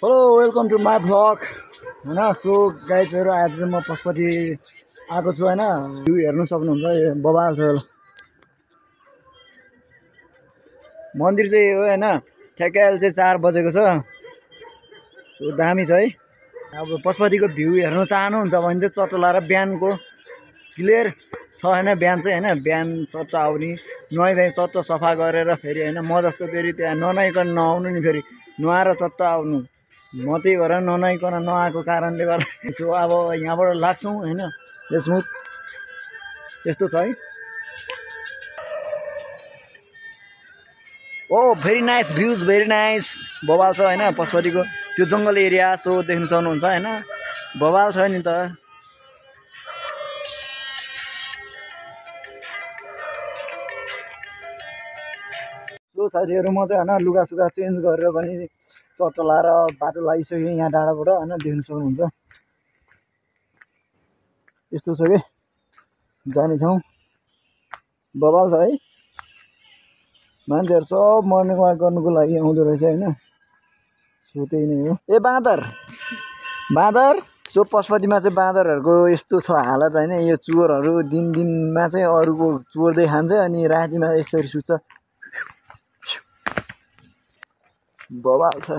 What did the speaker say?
Hello welcome to my vlog होइन। So गाइजहरू आज चाहिँ म पशुपति आएको छु होइन। भ्यू हेर्नु सक्नुहुन्छ बबाल छ। मन्दिर चाहिँ हो होइन। ठ्याक्कै अहिले चाहिँ 4 बजेको छ। सो दामी छ है। अब पशुपतिको भ्यू हेर्नु चाहनुहुन्छ भने चाहिँ चट्टो लाएर बिहानको क्लियर छ होइन। बिहान चाहिँ होइन, बिहान चट्टो आउने नुहाइधुवाइ चट्टो सफा गरेर फेरि होइन म जस्तो फेरि त्यहाँ ननुहाइकन नआउनु नि, फेरि नुहाएर चट्टो आउनु। म त्यही भएर ननुहाइकन नआएको कारणले गर्दा सो अब यहाँबाट लाग्छौँ होइन। स्मुथ त्यस्तो छ है। Oh very nice views, very nice बबाल छ होइन। पशुपतिको त्यो जङ्गल एरिया सो देख्नु सक्नुहुन्छ होइन। बबाल छ नि त। सो साथीहरू म चाहिँ होइन लुगासुगा चेन्ज गरेर पनि चट्टो लाएर बाटो लागिसकेँ यहाँ डाँडाबाट होइन। देख्नु सक्नुहुन्छ यस्तो छ कि जाने ठाउँ बबाल छ है। मान्छेहरू सब मर्निङ वाक गर्नुको लागि आउँदो रहेछ होइन। सो त्यही नै हो। ए बाँदर बाँदर सो पशुपतिमा चाहिँ बाँदरहरूको यस्तो छ हालत होइन। यो चोरहरू दिनमा चाहिँ अरूको चोर्दै खान्छ अनि रातिमा यसरी सुत्छ। बबाल छ।